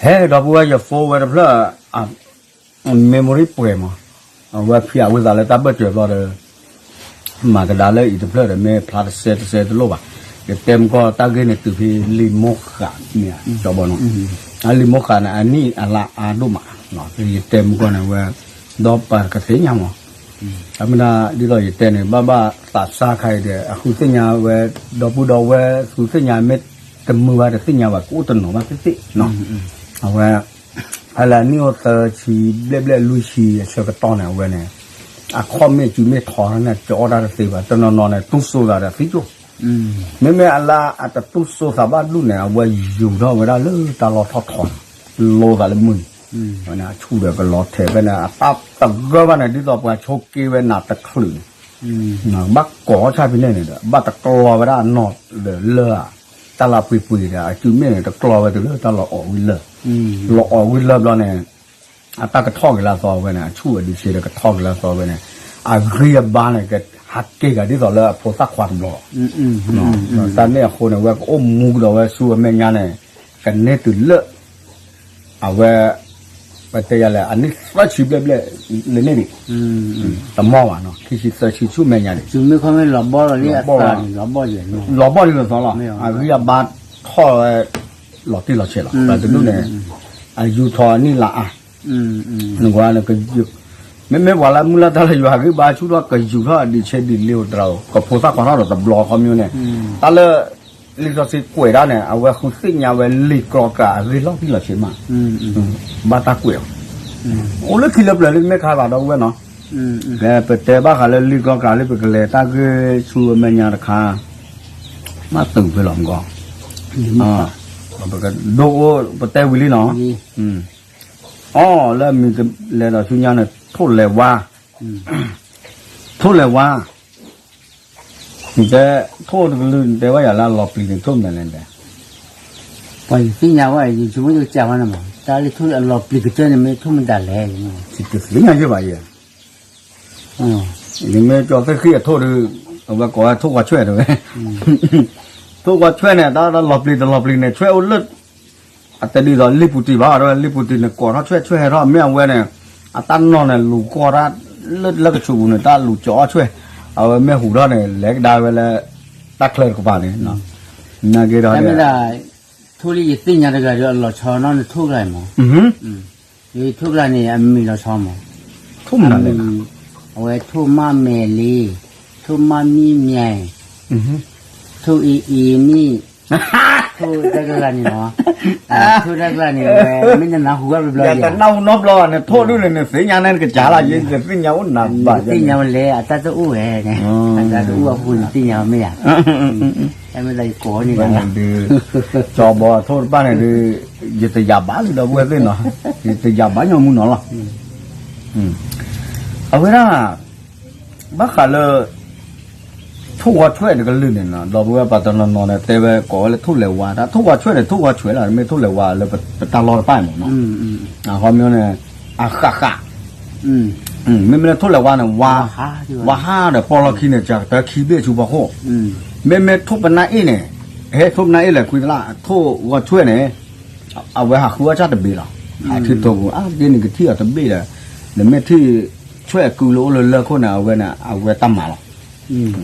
ဟဲဒီပုၢ်ဝဲၢ် ယ phone ဝဲတဖျၢၣ် memory ပှဲၤမး, အဝဲဖံးအဝံသးလၢတၢ်ဘၢၣ်စၢၤဘျီဒီး မၤကဒါလၢအံၤတဖျၢၣ်ဒီးမ့ၢ်ဖျါတစဲးတစဲးတလိၣ်ဘၣ်, ယတဲမုၢ်ကီၢ်တၢ်ဂ့ၢ်န့ၣ်တုၤဖဲလံာ်မိၢ်ဃာ်န့ၣ် ကၠီဘီနီၤ, အလံာ်မိၢ်ဃာ်န့ၣ် အနံၣ်အလါအါဒိၣ်မး, ယတဲမုၢ်ကီၢ်န့ၣ်ဝဲ ဒီးပှၤကသ့ၣ်ညါမး, အမ့ၢ်ဒၣ်ဒ်သိးယတဲန့ၣ် ဘၣ်ဘၣ်သးစၢ်ခါအံၤဒီး အဃုသ့ၣ်ညါဝဲ ဒီပုၢ်ဒီဝဲၢ် ဃုသ့ၣ်ညါမ့ၢ်တမုာ်ဘၣ်တသ့ၣ်ညါဘၣ် ကအိၣ်တနီၤဘၣ်သ့ၣ်သ့ၣ်နီၤ, အဝဲ ဖဲလၢအနံၣ်အိၣ်သၢဆံဘျဲၣ်ဘျဲၣ်လွံၢ်ဆံအဆၢကတီၢ်န့ၣ် အဝဲန့ၣ် အခီၣ်မ့ၢ်စုမ့ၢ်ထီန့ၣ် ကအီၣ်တၢ်တသ့ဘၣ်, တနီၤနီၤန့ၣ် တူၢ်စိသးဒီးသံကၠိၣ်, မ့မ့ၢ်အလၢအတတူၢ်စိသးဘၣ်ဒူၣ်န့ၣ် အဝဲယူၤထီၣ်ဝဲဒၣ်လၢတၢ်လီၢ်ထီၣ်ထီန့ၣ်, လိသးလၢမုၢ်နံၤ, အဝဲန့ၣ် အဆူၣ်ဒီးကလီၤထဲးဖဲန့ၣ် အတၢ်သဂၢၢ်ဘၣ်န့ၣ် ဒ်သိးပှၤဆိးက့ဝဲနးတချုးန့ၣ် ဘၣ်ကိးထီၣ်ဆၣ်ဖဲန့ၣ်န့ၣ်ဒီး ဘၣ်တကျီဝဲဒၣ်အနီၢ်ဒီးလၢၢ်ဧါ, တၢ်လၢအပှ့ၤပှ့ၤဒီး အစုမ့ၢ်န့ၣ် တကျီဝဲတုၤလၢတၢ်လီၤအီၣ်ဝံၤလၢၢ်, လီၤအီၣ်ဝံၤလၢၢ်ဘျီန့ၣ် အတၢ်ကထီၣ်က့ၤလၢအသီဝဲန့ၣ် အဆူၣ်အဒံးဆ့ဒီးကထီၣ်က့ၤလၢအသီဝဲန့ၣ် အဂံၢ်အဘါန့ၣ် ကဟးက့ၤကဒီးဒ်သိးလၢအဖိသၣ်ခွါတဘျီလီၤ. တၢ်န့ၣ်အဃိန့ၣ် ဝဲကအိၣ်မူကဒီးဝဲဆူအမဲာ်ညါန့ၣ် ကန့ၢ်တုၤလၢ အဝဲ ပတဲယၤလဲၣ် အနံၣ်သၢဆံဘျဲၣ်ဘျဲၣ်လၢန့ၣ်ဒံး, တမီၢ်ဘၣ်နီၤ ခံဆံသၢဆံဆူမဲာ်ညါန့ၣ် လီၤဘီၣ်လံအသးန့ၣ် လီၤဘီၣ်လံလီၤသီလီၤ. အဂံၢ်အဘါထီၣ်ဝဲ လီၤတံၢ်လီၤဆဲးလီၤ. ပှၤတဒူၣ်န့ၣ် အယူၤထီၣ်အနံၣ်လါအါ နကွၢ် မ့မ့ၢ်ပှၤလၢမုၢ်လၢ်တၢ်လၢယွၤအဂံၢ်ဘါဆူၣ်ထီၣ် ကယူၤထီၣ်အဒံးဆဲးဒံးလ့အိၣ်တြီၤ ကဖိသၣ်ခွါထီၣ်ဒီးတဘျီခီမ့ၢ်န့ၣ် တၢ်လၢ လံာ်စီဆှံကွဲးဒၣ်န့ၣ် အဝဲဃုသ့ၣ်ညါဝဲလံာ်ကြီကြၤအဂ့ၢ်လီၤတံၢ်လီၤဆဲးမး, ဘၣ်တၢ်ကွဲးအီၤ, အိၣ်လၢခံလၢပျၢၤလၢမ့ၢ်ခါဘၣ်ဒီပုၢ်ဝဲၢ်နီၤ, ပတဲဘၣ်ဃးလၢလံာ်ကြီကြၤလၢပကလဲၤတၢ်ဂ့ၢ်ဆူအမဲာ်ညါတခါ, မ့ၢ်တုၤဖဲလီၤမကီၢ်, ပကဒိၣ်အိၣ် ပတဲဝံၤလံနီၤ, အီၣ်လၢအမံၤလဲၤဒီးဆူညါန့ၣ် ထိၣ်လဲၤဝါ, ထိၣ်လဲၤဝါ နတဲ ထိၣ်တကလုာ် နတဲဝဲယၤလၢအလီၤပျံၤန့ၣ် ထိၣ်မနုၤလဲၣ်နတဲ, ပှၤယသ့ၣ်ညါဝဲ ယဆိကမိၣ်ယကစၢ်ဝဲန့ၣ်မး တၢ်လၢထိၣ်အလီၤပျံၤကတၢၢ်န့ၣ် မ့ၢ်ထိၣ်မတၤလဲၣ်, ယတသ့ၣ်ညါယဲၢ်ဘၣ်ယဲၢ်, ယမ့ၢ်ကၠီသ့ၣ်ဃံၣ်အထိၣ်ဒီး အဝဲကိးဝဲထိၣ်ဝါဆွဲၣ်တဲဝဲ, ထိၣ်ဝါဆွဲၣ်န့ၣ် တၢ်လီၤပျံၤတလီၤပျံၤန့ၣ် ဆွဲၣ်အိၣ်လၢ အတဲဒ်သိးလံာ်ပူၤတံၢ်ဘၣ်ဒီး လံာ်ပူၤတံၢ်န့ၣ် ကိးထီၣ်ဆွဲၣ်ဆွဲၣ်ဟဲထီၣ် မ့ၢ်အဝဲန့ၣ် အတၢ်နီၢ်န့ၣ် လူၤကီၢ်တၢ်လၢလၢကဆူးပူၤန့ၣ် တၢ်လူၤကၠီအီၣ်ဆွဲၣ်, အဝဲမ့ၢ်ဟူးထီၣ်န့ၣ် လဲၤကဒါဝဲလၢ တၢ်ချၢတကပၤန့ၣ်, နာ်က့ဒီး တၢ်မ့ၢ်ဒၣ် ထိၣ်လၢယသ့ၣ်ညါတဂၤဒီးအလီၤဆီနီၢ်န့ၣ်ထိၣ်ကျါမး, ထိၣ်ကျါန့ၣ် အမံၤလီၤဆီမး, အဝဲထိၣ်မးမဲာ်လံ, ထိၣ်မးမံၤမံၤ, ထိၣ်အံၤအံၤမံၤ, ထိၣ်တၢ်ကျါန့ၣ်လီၤ, ထိၣ်တၢ်ကျါန့ၣ် အဝဲမ့ၢ်နနၢ်ဟူဘၣ်ဘျီဘျီယၤ, တနၢ်ဟူနီတဘျီဘၣ်န့ၣ် ထိၣ်ဒုးန့ၣ် နသ့ၣ်ညါန့ၣ် နကစၢ်လီၤ ယသ့ၣ်ညါအိၣ်နၤဘၣ်, သ့ၣ်ညါဝဲလဲၣ် အတၢ်တအိၣ်ဝဲန့ၣ်, အတၢ်တအိၣ်အဃိနသ့ၣ်ညါဝဲမ့ၢ်ယၤ, တၢ်မ့ၢ်သးယကိးန့ၣ်လီၤ, ကၠီဘီထိၣ်တဖၣ်န့ၣ်ဒီး ယတယာ်ဘၣ်လံဒီပုၢ်ဝဲၢ်သ့ၣ်နီၤ, ယတယာ်ဘၣ်ညီမူနီၤလီၤ, အဝဲဒၣ် ဘၣ်ဃးလၢ ထိၣ်ဂီၤဆွဲၣ်တကလုာ်န့ၣ်နီၤ ဒီပုၢ်ဝဲၢ်ပှၤတနီၤနီၤန့ၣ် တဲဝဲကိးဝဲလၢထိၣ်လဲၤဝါ တၢ်ထိၣ်ဂီၤဆွဲၣ်န့ၣ် ထိၣ်ဂီၤဆွဲၣ်လီၤ မ့ၢ်ထိၣ်လဲၤဝါလၢပတၢ်လီၢ်တဖၣ်မးနီၤ, အဃိမ့ၢ်န့ၣ် အဃၣ်ဃၣ် မ့မ့ၢ်လၢထိၣ်လဲၤဝါန့ၣ် ဝါဟးဒီးပီၣ်လီၢ်ခံန့ၣ် ကတၢၢ်ခံဘ့ၣ်ဆူဖီခိၣ်, မ့မ့ၢ်ထိၣ်ပနၢ်အ့ၣ်န့ၣ် ဟဲထိၣ်ပနၢ်အ့ၣ်လဲၤခွံတလၢ် ထိၣ်ဂီၤဆွဲၣ်န့ၣ် အဝဲဟးဃုအီၣ်ဆၣ်တဘ့ၣ်လီၤ, ဟးထံၣ်ထိၣ်ပူၤ အါတက့ၢ်န့ၣ်ကထံၣ်အီၤတဘ့ၣ်ဒီး နမ့ၢ်ထံၣ်ဆွဲၣ်အကုလၢအိၣ်လၢလၢၢ်ခိၣ်န့ၣ် အဝဲန့ၣ် အဝဲတၢ်မၤလီၤ,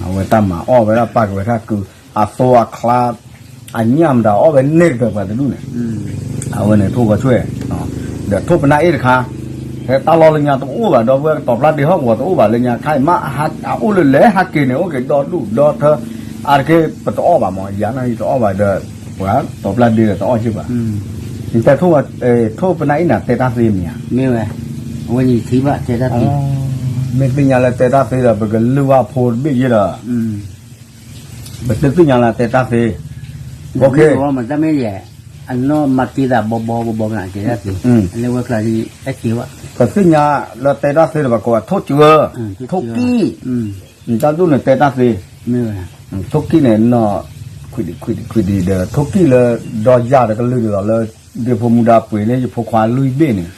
အဝဲတၢ်မၤအီၣ်ဝဲဒၣ်ပာ်က့ၤဝဲထၣ်ကု အသိအချါ အညၣ်မတၤအီၣ်ဝဲန့ၢ်ကတၢၢ်ပှၤတဒူၣ်န့ၣ်, အဝဲန့ၣ်ထိၣ်ဂီၤဆွဲၣ် ဒီးထိၣ်ပနၢ်အ့ၣ်တခါ ဖဲတၢ်လီၢ်လၢညါတအိၣ်ဘၣ် ဒီပုၢ်ဝဲၢ်ကတီၤဖျါဒ့ဟီၣ်ကဝီၤတအိၣ်ဘၣ်လၢညါခါအံၤမး အအိၣ်လၢလဲၤဟးက့ၤန့ၣ် အိၣ်က့ၤဒီဒူၣ်ဒီထၢ အါတက့ၢ်ပတအီၣ်ဘၣ်မး ယၤန့ၣ်ယတအီၣ်ဘၣ်ဒီး ပှၤကတီၤဖျါဒ့ဒီးတအီၣ်က့ၤဘၣ်, နတဲထိၣ်ပနၢ်အ့ၣ်န့ၣ် တဲတၢ်သ့မ့ၢ်ဧါ, မ့ၢ်ဝဲ အဝဲန့ၣ်ယထံၣ်ဘၣ်တဲတၢ်သ့, မ့ၢ်သ့ၣ်ညါလၢတဲတၢ်သ့ဒီး ပကလုၢ်ဘၣ်ဖိတဘ့ၣ်ယဲဒီး ပတသ့ၣ်ညါလၢတဲတၢ်သ့, မ့ၢ်တၢ်မ့ၢ်ယဲ, အနီၢ်မၤတ့သးဘီဘီဘီဘီမးတဲတၢ်သ့, လၢဝဲကျါဒ်အဲၣ်က့ၤဘၣ်, ပသ့ၣ်ညါလၢတဲတၢ်သ့ဒီး ပကိးဝဲထိၣ်ကၢ, ထိၣ်ကံၣ်, တၢ်ဒူၣ်န့ၣ်တဲတၢ်သ့, မ့ၢ်ဝဲ, ထိၣ်ကံၣ်န့ၣ် နီၢ် ခွံဒံးခွံဒံးခွံဒံးဒီး ထိၣ်ကံၣ်လၢ ဒီယၤတကလုာ်ဒ်သိးလၢ ဒ့ဖိမူဒါပှ့ၤန့ၣ် ယဖိခွါလွံၢ်ဘ့ၣ်န့ၣ်,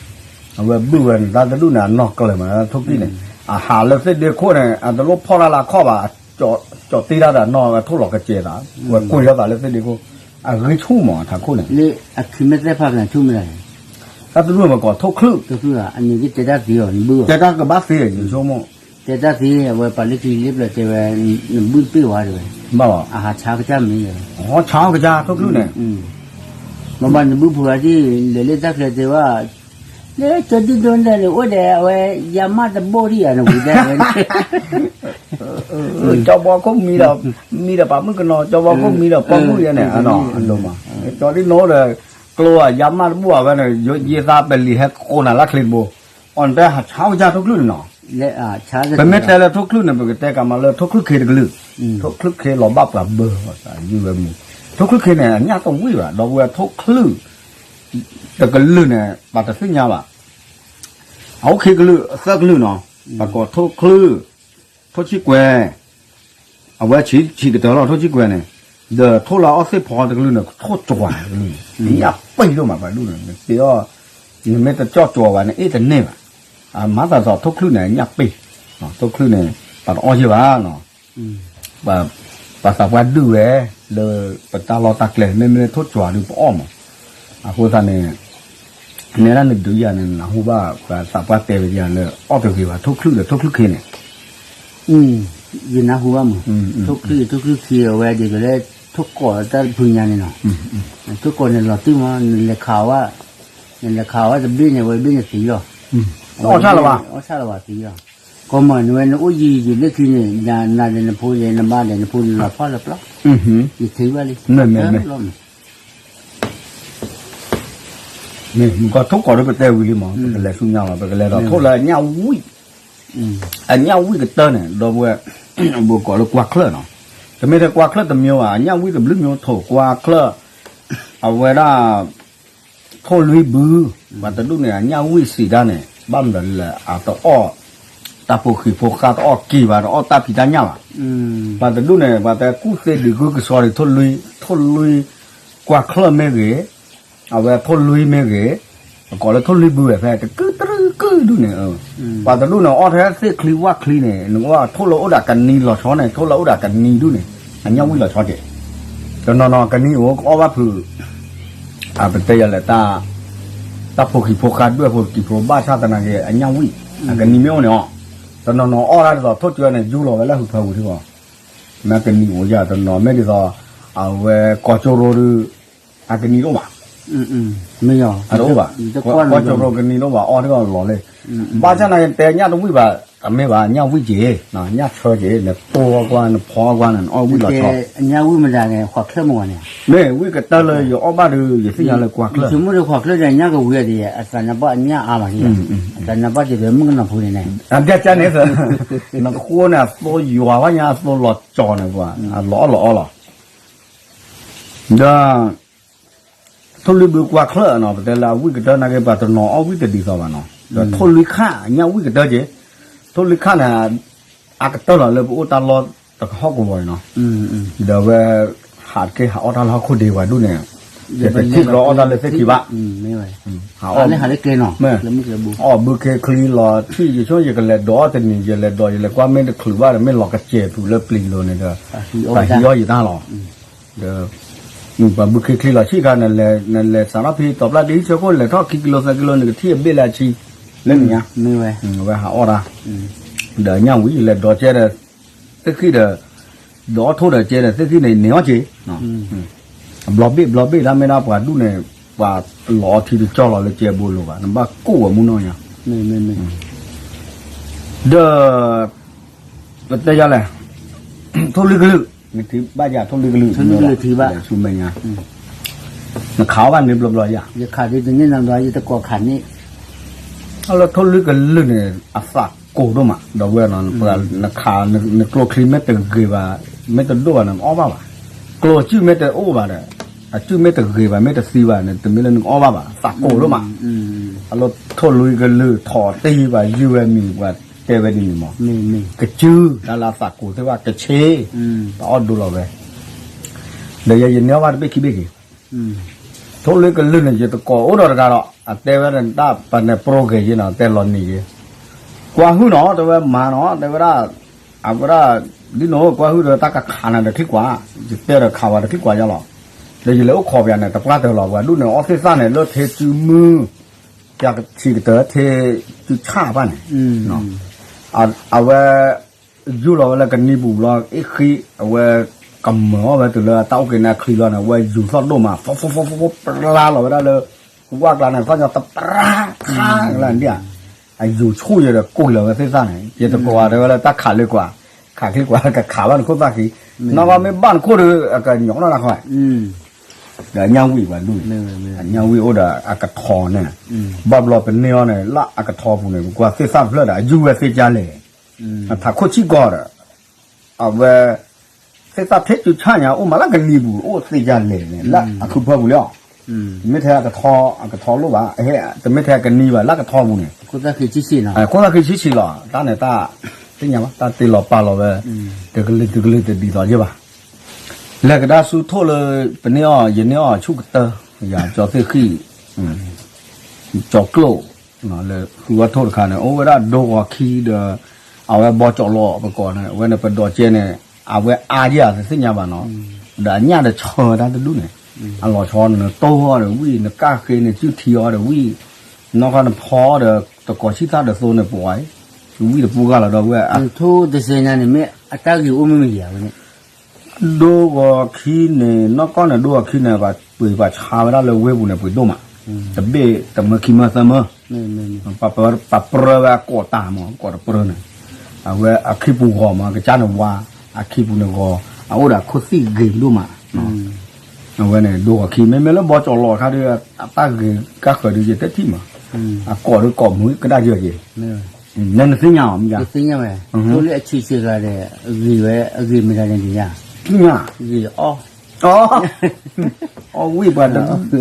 အဝဲဘုၣ်ဝဲန့ၣ် တၢ်တဒူၣ်န့ၣ် အနီၢ်ကျၢၤမး ထိၣ်ကံၣ်န့ၣ်, အဟးလၢသ့ၣ်ဒ့ခိၣ်န့ၣ် အတလိၣ်ဖီၣ်တၢ်လၢအခီၣ်ဘၣ်, ကၠီၤတ့တၢ်ဒီးနီၢ်ဝဲထိၣ်လီၤကစဲၤသး, ဝဲကွံာ်ထီၣ်သးလၢသ့ၣ်ဒ့ခိၣ်, အဂံၢ်ဆူၣ်မးထးခိၣ်န့ၣ်, လၢအခံမ့ၢ်သ့ၣ်ဖးကနၤဆူၣ်မ့ၢ်လဲၣ် တၢ်တရူၢ်မ့ၢ်ကိးထိၣ်ချုၣ်, အန့ၣ်ကတဲတၢ်သ့အီၤ နဘုၣ်, တဲတၢ်ကဘၣ်သ့ ယဆိကမိၣ်, တဲတၢ်သ့ အဝဲပှၤလၢခံလ့ပျၢၤတဲဝဲ, နဘုၣ်တပ့ၢ်ဝဲတဲဝဲ, အဟးဆါကစၢ်မ့ၢ်, ဟီဆါကစၢ်ထိၣ်ချုၣ်န့ၣ်, မ့ၢ်ဘၣ်နဘုၣ်ဖိအဒံၣ် လဲၤလၢတၢ်ချၢတဲဝဲ, လၢကၠီဒံၣ်ဒိန့ၣ်အိၣ်ဒီး အဝဲယါမၢ်တဘိၣ်ဒံၣ်ဧါ နဝံၤတဲဝဲန့ၣ် ကၠီဘီခိၣ်မံဒီး, မံဒီးပှၤမုၣ်ကနီၤ ကၠီဘီခိၣ်မံဒီးပိာ်မုၣ်ယဲန့ၣ်, အဒိမး, ကၠီဒံၣ်ဒိဒီး, ကျိဧါ ယါမၢ်တဘိၣ်ဧါဝဲန့ၣ် ယသးပလံၤဟဲကိးနၤလၢချ့တဘိ, အီၤနတဲဟးဆါကစၢ်ထိၣ်ချုၣ်န့ၣ်နီၤ, ပမ့ၢ်တဲလၢထိၣ်ချုၣ်န့ၣ် ပကတဲကမၤလၢထိၣ်ချုၣ်ခ့တကလုာ်, ထိၣ်ချုၣ်ခ့လီၤဘၣ်ပှၤဘၢ, ယုၢ်ဝဲမံၤ, ထိၣ်ချုၣ်ခ့န့ၣ် အညၣ်တဝံၣ်ဘၣ် ဒီပုၢ်ဝဲၢ်ထိၣ်ချုၣ် တကလုာ်န့ၣ် ပှၤတသ့ၣ်ညါဘၣ်, အအိၣ်ခံကလုာ်သၢကလုာ်နီၤ, ပှၤကိးထိၣ်ချုၣ်, ထိၣ်ဆံၣ်ကွဲၤ, အဝဲဆံးဆံးကတၢၢ်လီၤထိၣ်ဆံၣ်ကွဲၤန့ၣ်, ဒီးထိၣ်လၢအီၣ်သ့ၣ်ဖီတကလုာ်န့ၣ် ထိၣ်ကွၤၤတကလုာ်န့ၣ်, ညၣ်ပ့ၢ်ဒိၣ်မးပှၤဒူၣ်န့ၣ် နပ့ၤအီၣ်, နမ့ၢ်တကၠီၣ်ကွၤၤဘၣ်န့ၣ် အ့ၣ်တန့ၢ်ဘၣ်, မၤသးဒ်သိးထိၣ်ချုၣ်န့ၣ် ညၣ်ပ့ၢ်, ထိၣ်ချုၣ်န့ၣ် ပှၤတအီၣ်ယဲၢ်ဘၣ်နီၤ ပှၤသးပှၢ်ဒုၣ်ဝဲ လၢပတၢ်လီၢ်တၢ်ကျဲ မ့မ့ၢ်ထိၣ်ကွၤၤဒုးပအီၣ်မး, အဃိသတးန့ၣ်, နဲဒၣ်နဒုးယၤန့ၣ် နနၢ်ဟူဘၣ် ပှၤသးပှၢ်တဲဝဲဒ်ယၤလၢ အီၣ်တဂ့ၤဘၣ် ထိၣ်ချုၣ်ဒီး ထိၣ်ချုၣ်ခ့န့ၣ်, ယနၢ်ဟူဘၣ်မး, ထိၣ်ချုၣ် ထိၣ်ချုၣ်ခ့အဝဲဒ်သိးလၢ ထိၣ်ကိးတၢ်တဖုညါန့ၣ်နီၤ, ထိၣ်ကိးန့ၣ်လီၤတံၢ်မး နလဲၤခးဝဲ, နလဲၤခးဝဲတဘ့ၣ်န့ၣ် အဝဲဘ့ၣ်န့ၣ်သံလီၤ, အီၣ်ဆၣ်လီၤဘၣ်, အီၣ်ဆၣ်လီၤဘၣ်သံလီၤ, ကီမးနဝဲနအိၣ်ယံာ်ယံာ်လၢခံန့ၣ် နၤဒီးနဖိဒီးနဘါဒီးနဖိန့ၣ်လီၤဖီၣ်လၢပျီ, ယထံၣ်ဘၣ်လံ, မ့ၢ် မ့ၢ် မ့ၢ်ကီးထိၣ်ကိးဒီးပတဲဝံၤလံမး ပကလဲၤဆူညါလီၤ ပကလဲၤဒီးထိၣ်လၢအညၣ်ဝံၣ်, အညၣ်ဝံၣ်ကတၢၢ်န့ၣ် ဒီပုၢ်ဝဲၢ်, ဘိးကိးလၢကွၢ်ချၢၣ်နီၤ, တမ့ၢ်ထဲကွၢ်ချၢၣ်တမံၤဘၣ် အညၣ်ဝံၣ်တဘျုးမံၤထိၣ်ကွၢ်ချၢၣ်, အဝဲဒၣ် ထိၣ်လွံၢ်ဘု, ပှၤတဒူၣ်န့ၣ် အညၣ်ဝံၣ်စံးတၢ်န့ၣ် ဘၣ်မနုၤလဲၣ် အတအီၣ်, တၢ်ဖိဃံဖိဃါတအီၣ်က့ၤဘၣ် တအီၣ်တၢ်ဖံးတၢ်ညၣ်ဘၣ်, ပှၤတဒူၣ်န့ၣ် ပှၤတဲကူၣ်သ့ဒုးကုကစီဒီး ထိၣ်လွံၢ်, ထိၣ်လွံၢ်ကွၢ်ချၢၣ်မ့ၢ်ဂ့ၤ, အဝဲထိၣ်လွံၢ်မ့ၢ်ဂ့ၤ, အကိးလၢထိၣ်လွံၢ်ဘုဝဲဖဲ တကုတရုကုဒူၣ်န့ၣ်, ပှၤတဒူၣ်န့ၣ် အီၣ်ထဲသ့ၣ်ချံဝၣ်ချံန့ၣ် နကထိၣ်လၢအိၣ်ဒၣ်ကနံလီၤဆီန့ၣ် ထိၣ်လၢအိၣ်ဒၣ်ကနံဒူၣ်န့ၣ်, အညၣ်ဝံၣ်လီၤဆီက့ၤ, တနီၤနီၤကနံအိၣ်ကအီၣ်ဘၣ်ဖုး, ပတဲယၤလဲၣ်, တၢ်ဖိဃံဖိဃါဒွဲၣ်ဖိတကံၤဖိဘၣ်ဆၣ်သနာ်က့ အညၣ်ဝံၣ်, အကနံမ့ၢ်အိၣ်န့ၣ်အီၤ, တနီၤနီၤအီၣ်ဒၣ်ဒ်သိးထိၣ်ကၢန့ၣ် ယူလီၤဝဲလၢဟူးဖၢဝံၤထံဂီၤ, မ့ၢ်ကနံအိၣ်ယၤတနီၤမ့ၢ်ဒ်သိး, အဝဲကီၢ်ကၠိရိဒုး, အကနံတအိၣ်ဘၣ်, တအိၣ်ဘၣ်, ကီၢ်ကၠိရိကနံတအိၣ်ဘၣ် အီၣ်ထံဂီၤလီၤလံ, ဘၣ်ဆၣ်သနာ်က့တဲညၣ်တဝံၣ်ဘၣ်, အမ့ၢ်ဘၣ် ညၣ်ဝံၣ်က့ၤ, ညၣ်ဆၢက့ၤ နတိၢ်အီၣ်ကွၢ် နဖီအီၣ်ကွၢ်န့ၣ် နအီၣ်ဝံၣ်လီၤဆီ, မ့ၢ်ဝံၣ်ကတၢၢ်လၢယအီၣ်ဘၣ်ဒီး ယသ့ၣ်ညါလၢကွၢ်ချၢၣ်, ယဆိကမိၣ်ဒီးကွၢ်ချၢၣ်ဒီးညၣ်ကဝံၤဒီး အသးနါပှၢ်အညၣ်အါမး, အသးနါပှၢ်ဒ်သိးမုၣ်ကနီၤဖိန့ၣ်န့ၣ်, အဒ်ကန့ၣ်, နဃိန့ၣ် အသိယွၤဘၣ်ညါ အသိလီၤကၠီၤန့ၣ်ပှၤ, အလီၤအီၣ်လီၤအီလီၤ ဒီး ထိၣ်လွံၢ်ဘုကွၢ်ချၢၣ်နီၤ ပတဲလၢအဝံၣ်ကတၢၢ်နာ်က့ ပှၤတနီၤအီၣ်ဝံၣ်တဒ်သိးဘၣ်နီၤ, ဒီးထိၣ်လွံၢ်ခၣ် ညၣ်ဝံၣ်ကတၢၢ်က့ၤ, ထိၣ်လွံၢ်ခၣ်န့ၣ် အကတၢၢ်လီၤလၢပအိၣ်တၢ်လီၢ်တကဟီၣ်ကဝီၤအံၤနီၤ, ဒီးဝဲ ဟးတက့ၢ် ဟးအီၣ်တၢ်လၢဟီၣ်ခိၣ်ဒ့ဝဲဒူၣ်န့ၣ်, ယတထံၣ်ဘျီအီၣ်တၢ်လၢသ့ၣ်ခံဘၣ်, ဟးအီၣ်လၢဟးလၢကျဲနီၤ, အီၣ်ဘုခ့ချံလီၤ ထံၣ်ယဆိကမိၣ် ယကလဲၤဒိးအီၣ်တနံၤ ယလဲၤဒိး ယလဲၤကွၢ်မ့ၢ်တချုးဘၣ်ဒီး မ့ၢ်လီၤကစဲၤပူၤလၢပျံၤလိၤန့ၣ်ဒီး ပှၤဟံးအီၣ်ယတၢ်လီၤ ဒီး ပှၤဘုခ့ချံလီၤဆံၣ်ခါ နလဲၤစးထီၣ်ဖဲတီၤပျၢ်ဒ်ဆၢခိၣ် လဲၤထီၣ်ခံကံလိသၢကံလိန့ၣ် ကထံၣ်အဘ့ၣ်လၢအဆံ လၢနံၤညါ, ဝဲဟးအီၣ်တၢ်, ဒီးညၣ်ဝံၤ ယလဲၤဒိးကဲဒီး သ့ၣ်ဃံၣ်ဒီး ဒိးအီၣ်ထိၣ်ဒီးကဲဒီး သ့ၣ်ဃံၣ်န့ၣ် န့ၢ်အီၣ်က့ၤ ဘျီဘ့ၣ်ဘျီဘ့ၣ် တၢ်မ့ၢ်ဒၣ်ပှၤဒူၣ်န့ၣ် ပှၤလီၤအီထံတကၠီလီၤလၢကဲဘိလိၤဘၣ် နဘၣ်ကိၢ်ဝဲမုၢ်နီၢ်ညါ, ဒီး ပတဲယၤလဲၣ်, ထိၣ်လွံၢ်ကလုာ် နထံၣ်ဘၣ်ယၤထိၣ်လွံၢ်ကလုာ်, ဆူမဲာ်ညါ, နခးအီၣ်ဘၣ်န့ၣ်ဘျီဘျီယၤ, ယခးဒ်တန့ၢ်နီတဘျီ ယတကိးခးန့ၣ်, လၢထိၣ်လွံၢ်ကလုာ်န့ၣ် အသးကိၢ်ဒိၣ်မး ဒီပုၢ်ဝဲၢ်နီၤ, နခး နကျိချံမ့ၢ်တဂ့ၤဘၣ် မ့ၢ်တဒိၣ်ဘၣ်န့ၣ် နအီၣ်ဘၣ်ဘၣ်, ကျိအစုၣ်မ့ၢ်တအိၣ်ဘၣ်ဒီး အစုၣ်မ့ၢ်တဂ့ၤဘၣ် မ့ၢ်တသံဘၣ်န့ၣ် တမ့ၢ်လၢနကအီၣ်ဘၣ်ဘၣ် သးကိၢ်ဒိၣ်မး, အလီၢ်ထိၣ်လွံၢ်ကလုာ် ထိၣ်တ့ၢ်ပှၤယုၢ်ဝဲမံၤ ပှၤတဲဝဲဒ်န့ၣ်မး, ကစုၢ် တၢ်လၢအသးကိၢ်သ့ၣ်တဖၣ် ကဆ့ ပှၤအီၣ်ဒိလီၤဝဲ, ဒီးယဲယန့ၢ်အီၣ်ဘၣ်တဘ့ၣ်ခံဘ့ၣ်က့ၤ, ထိၣ်လွံၢ်ကလုာ်န့ၣ် ယတကိးအိၣ်ဒီးတဂၤဒီး အတဲဝဲဒၣ်တၢ်ပှၤန့ၣ် ပြိဂဲၤယ့နီၤ တဲလီၤနံၤယ့, ကွၢ်ဟုၣ်နီၤ တဲဝဲမၤနီၤ တဲဝဲဒၣ်, အဝဲဒၣ် ဒ်နီၤ ကွၢ်ဟုၣ်ဒီးတၢ်ကခးနၤဒီးခံကွၢ်, ယတဲဒီးခးဝဲဒီးခံကွၢ်ယါလီၤ, ဒီးယလဲၤအိၣ်ခိးပယၤန့ၣ် တပှၢ်တၢၢ်လီၤ ပှၤဒူၣ်န့ၣ် အီၣ်သ့ၣ်သၣ်န့ၣ် လၢထဲစုမုၢ် ပျၢ်ကဆံးကတၢၢ် ထံၣ်စုဆၣ်ဘၣ်န့ၣ်, အဝဲ ယူၢ်လီၤဝဲလၢကနံၤပူၤလီၤ အ့ၣ်ဃံ, အဝဲ ကမၢၤအီၣ်ဝဲတုၤလၢတၢ်အုၣ်က့ၤန့ၣ်အချံလီၤန့ၣ် အဝဲယူၤသီၣ်ဒိၣ်မး ဖီဖီဖီဖီ ပျါလီၤဝဲဒၣ်လၢ ဝၣ်ကျါန့ၣ် သီၣ်ညီတပရၢ်ခါလၢဒ်ဧါ, အယူၤဆူၣ်ယဲဒီးကိၢ်လီၤဝဲသ့ၣ်သၣ်န့ၣ် ယတကိးဂၤတဲဝဲလၢတၢ်ခးလၢကွၢ်, ခးချံကွၢ်ကခးဘၣ်နခိၣ်သၣ်ဃံ, နီၢ်ကီၢ်မ့ၢ်ဘၣ်နခိၣ်ဒီး အကညီနီၢ်တၢ်ခီ ဒီးအညၣ်ဝံၣ်ပှၤဒူၣ်န့ၣ်, အညၣ်ဝံၣ်အိၣ်ဒီးအကထီန့ၣ်, ဘၣ်ဘျီပန့ၢ်အီၤန့ၣ် လၢအကထီပူၤန့ၣ် ပကွၢ်သ့ၣ်သၣ်တဖျၢၣ်ဒီး အယူၢ်ဝဲသ့ၣ်ကါလဲၣ်, အထးခိၣ်ဆံၣ်ကီးဒီး အဝဲ သ့ၣ်သၣ်ထဲစုဆၣ်ညါ အိၣ်မးလၢကနံၤပူၤ အိၣ်သ့ၣ်ကါလဲၣ်န့ၣ် လၢအခုဖၢပူၤလံအီၤ, တမ့ၢ်ထဲအကထီ, အကထီလိၣ်ဘၣ်, တမ့ၢ်ထဲကနံၤဘၣ် လၢကထီပူၤန့ၣ်, ခိၣ်သၣ်ဃံဆံၣ်ဆံၣ်လီၤ, တၢ်န့ၣ်တၢ် သ့ၣ်ညါဘၣ် တၢ်တ့လီၤပာ်လီၤဝဲ, တကလုာ်တကလုာ်တဒ်သိးယဲၢ်ဘၣ်, လဲၤကဒါဆူထိၣ်လၢ ပန့ၢ်အီၤ ယန့ၢ်အီၤဆူၣ်ကတၢၢ်, ယၤကၠီသ့ၣ်ဃံၣ်, ကၠီကျိၣ်, လၢဃုဝဲထိၣ်တခါန့ၣ် အိၣ်ဝဲဒၣ်ဒိဂီၤခံဒီး အဝဲဘီကၠီၣ်လီၤပကိးန့ၣ် အဝဲန့ၣ်ပဒိးကဲန့ၣ် အဝဲအါယဲၢ်သ့ၣ်ညါဘၣ်နီၤ, ဒီးအညၣ်ဒီးဆၢတၢ်တဒူၣ်န့ၣ်, အလီၤဆီနတိၢ်အီၤဒီးဝံၣ် နကၣ်ဃ့နစုထံအီၤဒီးဝံၣ်, နီၢ်ခီနဖီအီၤဒီးတကိးဆံၣ်သၣ်ဒီးသိန့ၣ်ပှၤ, ဝံၣ်တပူၤဂၤလီၤဒီးဝဲ, ထိၣ်တစဲညါန့ၣ် မ့ၢ်အတၢ်ဂ့ၤအိၣ်မ့ၢ်မ့ၢ်ယၤဝဲန့ၣ် ဒိဂီၤခံန့ၣ် နီၢ်ကီၢ်န့ၣ် ဒိဂီၤခံန့ၣ် ပှၤပှ့ၤပှၤဆါဝဲဒၣ်လၢဝ့ၢ်ပူၤန့ၣ် ပှ့ၤဒိၣ်မး, တဘ့ၣ်တမၢခံမၢသၢမၢ, ပှၤပြၢဝဲအကိးတၢ်မး ကိးတပြၢန့ၣ်, အဝဲအခံပူၤဂီၤမး ကစၢ်န့ၣ်ဝါ, အခံပူၤန့ၣ်ဂီၤ, အအိၣ်ဒီးအခိၣ်သံၣ်ဂ့ၤဒိၣ်မး, အဝဲန့ၣ် ဒိဂီၤခံ မ့မ့ၢ်လၢဘီကၠီၣ်လီၤအခါဒီး အတၢ်ဂ့ၤကါဃၢၤဒီးယတထံၣ်မး, အကိးဒီးကိးမုၢ်ကဒါယဲၢ်က့ၤ, နသ့ၣ်ညါအီၤမ့ၢ်ယါ, လၢအဆံးဆံးဂၤဒီး ဂ့ၤဝဲ အဂ့ၤမတၤန့ၣ်ဒ်ယါ, သ့ၣ်ညါ, ဂ့ၤအီၣ်, အီၣ်ဝံၣ်ပှၤတဒူၣ်,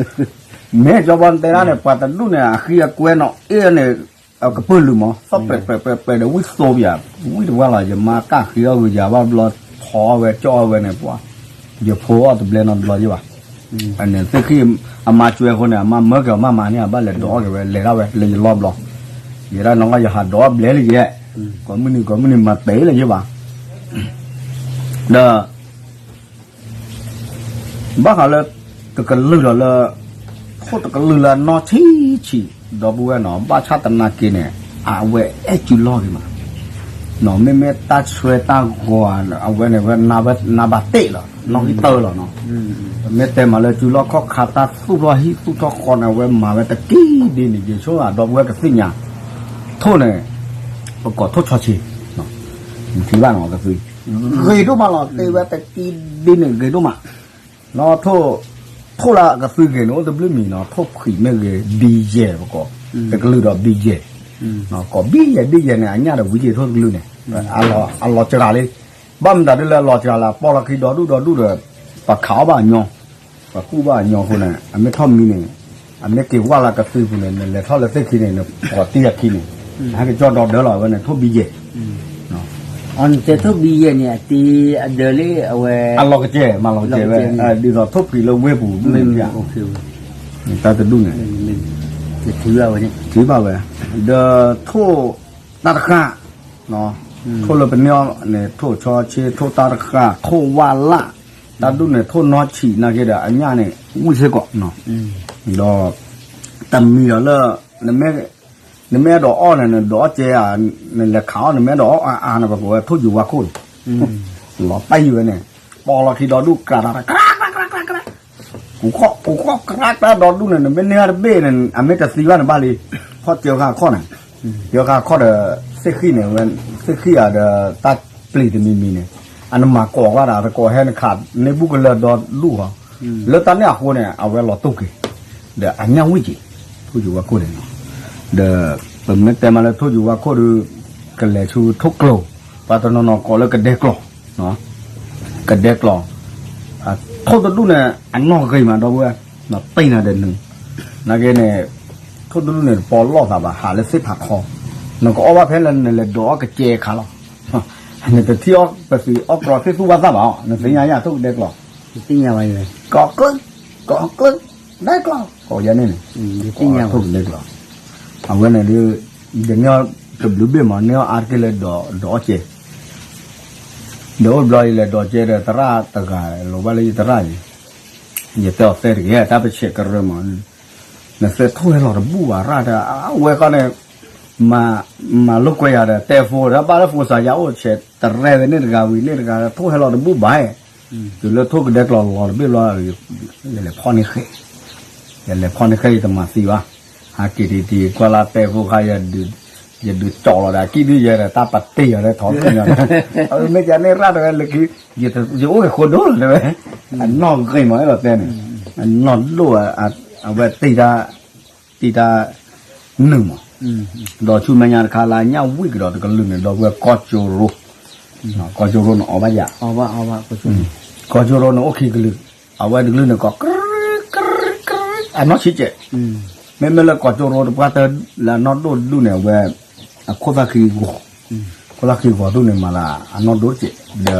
မ့ၢ်ကၠီဘီနတဲဒၣ်န့ၣ် ပှၤတဒူၣ်န့ၣ် အဃံအကွဲနီၤ အ့ၣ်န့ၣ်, အကပၢၢ်လုာ်မး သီၣ်ပဲာ်ပဲာ်ပဲာ်ပဲာ်ဒီးဝံၣ်သိပယၤ, ဝံၣ်တဝါလီၤ ယမါကၣ်ဃံအီၣ်ဂုၤယၤဘၣ်ဘျီ ဖီအီၣ်ဝဲကၠီအီၣ်ဝဲန့ၣ်ပှၤ, ယဖိအီၣ်တဘျဲနီတဘျီယဘၣ်, န့ၣ်သ့ၣ်ဃံၣ် အမါကွဲအဃိန့ၣ် အမါမၢက့ၤအီၤမးမးန့ၣ် အဘၣ်လဲၤဒိးအီၣ်က့ၤဝဲ လဲၤဒၣ်ဝဲလၢယလီၢ်ဘျီ, ယဲဒၣ်နီၢ်ကီၢ်ယဟးဒိးအီၣ်ဘျဲလၢယဲ, ကိးမုၢ်နံၤ ကိးမုၢ်နံၤမၤတဲလၢယဘၣ်, ဒီး ဘၣ်ဃးလၢ တကလုာ်လီၤလၢ ထိၣ်တကလုာ်လၢအနီၢ်ဆံးဆံး ဒီပုၢ်ဝဲၢ်နီၤ ဘၣ်ဆၣ်သနာ်က့န့ၣ် အဝဲအဲၣ်စုလီၢ်ဂ့ၤမး, မ့မ့ၢ်တၢ်ဆွဲတၢ်ဂီၤ အဝဲန့ၣ်ဝဲ နါဘၣ်တ့ၢ်လီၤ နီၣ်ဂံၢ်တၢလီၤနီၤ, ပမ့ၢ်တဲမးလၢစုလီၢ်ခီၣ်ခါ တၢ်သူၣ်ထီၣ်ဟံၣ်သူၣ်ထီၣ်ဃီန့ၣ် အဝဲမၤဝဲတက့ၢ်ဒ်န့ၣ် ယဆိကမိၣ်ဒီပုၢ်ဝဲၢ်ကသ့ၣ်ညါ, ထိၣ်န့ၣ် ပကိးထိၣ်ဆီဆံး နထံၣ်ဘၣ်နီၤ ကသ့, ဂ့ၤဒိၣ်မးလီၤ တဲဝဲတက့ၢ်ဒ်န့ၣ် ဂ့ၤဒိၣ်မး, နီၢ်ထိၣ်, ထိၣ်လၢကသ့ဂ့ၤန့ၣ် အိၣ်တဘျုးမံၤနီၤ ထိၣ်ဖှံးမ့ၢ်ဂ့ၤ ဘံယဲၢ် ပကိး, တကလုာ်ဒီးဘံယဲၢ်, ကိးဘံယဲၢ်ဘံယဲၢ်န့ၣ် အညၣ်ဒီးဝံၤက့ၤထိၣ်တကလုာ်န့ၣ်, အလီၤစှၤလံ, ဘၣ်မတၤဒ်လၢအလီၤစှၤလၢ အပိာ်လီၤခံဒီဒူၣ်ဒီဒူၣ်ဒီး ပှၤခးအီၣ်ဘၣ်အညီ ပှၤကူၣ်ဘၣ်အညီအဃိန့ၣ် အမ့ၢ်ထီၣ်မံန့ၣ်, အမ့ၢ်က့ၤဝၢ်လၢကသ့ပူၤန့ၣ် နလဲၤထီၣ်လၢသ့ၣ်ခံန့ၣ် နပိာ်တံၢ်အခံန့ၣ်, ဟဲက့ၤကၠီဒီဒၢလီၤ အဝဲန့ၣ် ထိၣ်ဘံယဲၢ်, အနတဲထိၣ်ဘံယဲၢ်န့ၣ် အတ့အဒၢလၢအဝဲ, အလီၤကစဲၤ မၤလီၤကစဲၤဝဲ, ဒ်သိးထိၣ်ဖှံးလၢဝ့ၢ်ပူၤဒ်န့ၣ်, တၢ်တဒူၣ်န့ၣ်, ထံၣ်ဘၣ်ဝဲ, ဒီးထိၣ်တၢ်တဃၣ် ထိၣ်လၢပန့ၢ်အီၤန့ၣ် ထိၣ်ဆီဆ့ ထိၣ်တၢ်တဃၣ် ထိၣ်ဝၣ်လၣ်, တၢ်ဒူၣ်န့ၣ် ထိၣ်နီၢ်ဆံးနာ်က့ဒီး အညၣ်န့ၣ် ဝံၣ်စ့ၢ်ကီး, ဒီး တမံၤဒီးလၢ နမ့ၢ်အဲၣ်ဒိးအီၣ်န့ၣ် နဒိးအီၣ်ကဲဧါ, နလဲၤခးအီၣ် နမ့ၢ်အဲၣ်ဒိးအီၣ်အါအါန့ၣ် ပကိးဝဲထိၣ်ယူၤဝါခိၣ်န့ၣ်, လီၤတၢ်ယံၤဝဲန့ၣ်, ပိာ်လီၤခံဒီဒူၣ် ကြးတၢ် ကြးကြးကြး ကူၣ်ခီၣ် ကူၣ်ခီၣ် ကြးကြး ဒီဒူၣ်န့ၣ် နမ့ၢ်န့ၢ်တဘ့ၣ်န့ၣ် အမ့ၢ်တသံဘၣ်န့ၣ်ဘၣ်လံ, ဖီၣ်ကၠီခါအခီၣ်န့ၣ်, ကၠီခါအခီၣ်ဒီး သ့ၣ်ဃံၣ်န့ၣ် သ့ၣ်ဃံၣ်ဧါဒီး တၢ်ပျံၤတမံၤမံၤန့ၣ်, အနမၤကိးကွၢ်ဒၣ် တကိးဟဲနခး န့ၢ်ဘူၣ်ကလၢၢ်ဒီဒူၣ်ဟီ, လၢတၢ်န့ၣ်အဃိန့ၣ် အဝဲလီၤတိၢ်က့ၤ, ဒီးအညၣ်ဝံၣ်က့ၤ, ထိၣ်ယူၤဝါခိၣ်န့ၣ်, ဒီး ပမ့ၢ်တဲမးလၢထိၣ်ယူၤဝါခိၣ်ဒီး ကလဲၤဆူထိၣ်ကျိၤ, ပှၤတနီၤနီၤကိးလၢကဒဲကျီၤ ကဒဲကျီၤ, ထိၣ်တဒူၣ်န့ၣ် အနီၢ်ဂ့ၤမးဒီပုၢ်ဝဲၢ်, ပ့ၤနၤဒီးနုၤ, နာ်က့န့ၣ်, ထိၣ်တဒူၣ်န့ၣ် တပီလီၢ်သးဘၣ် ဟးလၢသ့ၣ်ဖးခီ, နကအီၣ်ဘၣ်ဖဲလၢနလဲၤဒိးအီၣ်ကစဲခါလီၤ, နတထံၣ်အီၣ်ပသံးအီၣ်ကြီသ့ၣ်သူၣ်ဘၣ်သၣ်ဘၣ်အီၤ နသ့ၣ်ညါယါထိၣ်ကဒဲကျီၤ, ကိးကျၢၢ်, ကိးကျၢၢ်, ဒဲကျီၤ ကိးယါန့ၣ်န့ၣ်, ထိၣ်ကဒဲကျီၤ, အဝဲန့ၣ်ဒီး, ယန့ၢ်အီၣ်တဘျုးဘ့ၣ်မး န့ၢ်အီၣ်အါတက့ၢ်လၢဒိးအီၣ်ကဲ ဒီးအိၣ်တဘျီယလဲၤဒိးကဲဒီးသရၣ်တဂၤ လိၣ်ဘၣ်လၢယသရၣ်အံၤ, ယတဲအီၤသဲတဂ့ၤ တၢ်ပဆဲးကရၢမး, နသဲထိၣ်ဟဲလီၤတဘူၣ်ဘၣ်ရၣ်ဒီး အဝဲဃီန့ၣ် မၤလိာ်ကွဲယၤဒီး တဲဖိဒီး ဘၣ်လၢဖိစၢ်ယၤအိၣ်ဆဲး တရဲဝဲန့ၣ်တဂၤဝံၤန့ၣ်တဂၤ ထိၣ်ဟဲလီၤတဘူၣ်ဘၣ်, တုၤလၢထိၣ်ကဒဲကျီၤလီၤတဘ့ၣ်ဘျီ ယလဲၤဖီၣ်န့ၢ်ဃဲ, ယလဲၤဖီၣ်န့ၢ်ဃဲ ယတမၤသံဘၣ်, ဟးက့ၤတံၤတံၤ ကွၢ်လၢတဲဖိခါ ယဒုးကၠီၣ်လီၤဒီး အကံၣ်ဒုးယဲဒီး တၢ်ပတ့ၢ်အီၤလၢထီၣ်သ့ၣ်ညါ, မ့ၢ်ကန့ၢ်ရၣ်တဝဲလၢခံ ယအိၣ်ဃဲၤဃိဒိၣ်လီၤတဲဝဲ, အနီၢ်ဂ့ၤမးအဲၣ်ဒိးတဲန့ၣ်, အနီၢ်ဒိၣ် အဝဲတ့တၢ် တ့တၢ် နုာ်မး, ဒီးဆူမဲာ်ညါတခါလၢညၣ်ဝံၣ်ကဒီးတကလုာ်န့ၣ် ဒီပုၢ်ဝဲၢ်ကီၢ်ကၠိရိ, ကီၢ်ကၠိရိန့ၣ်အီၣ်ဘၣ်ယၤ, ကီၢ်ကၠိရိန့ၣ်အိၣ်ခံကလုာ်, အဝဲတကလုာ်န့ၣ်ကီး ကရၢ ကရၢ အနီၢ်ဆံးကဲး, မ့မ့ၢ်လၢကီၢ်ကၠိရိတပှၢ်တၢၢ်လၢအနီၢ်ဒိၣ်တဒူၣ်န့ၣ် အဝဲ အခိၣ်သၣ်ခံဂီၤ, ခိၣ်သၣ်ခံဂီၤဒူၣ်န့ၣ်မးလၢအနီၢ်ဒိၣ်တကဲး, ဒီး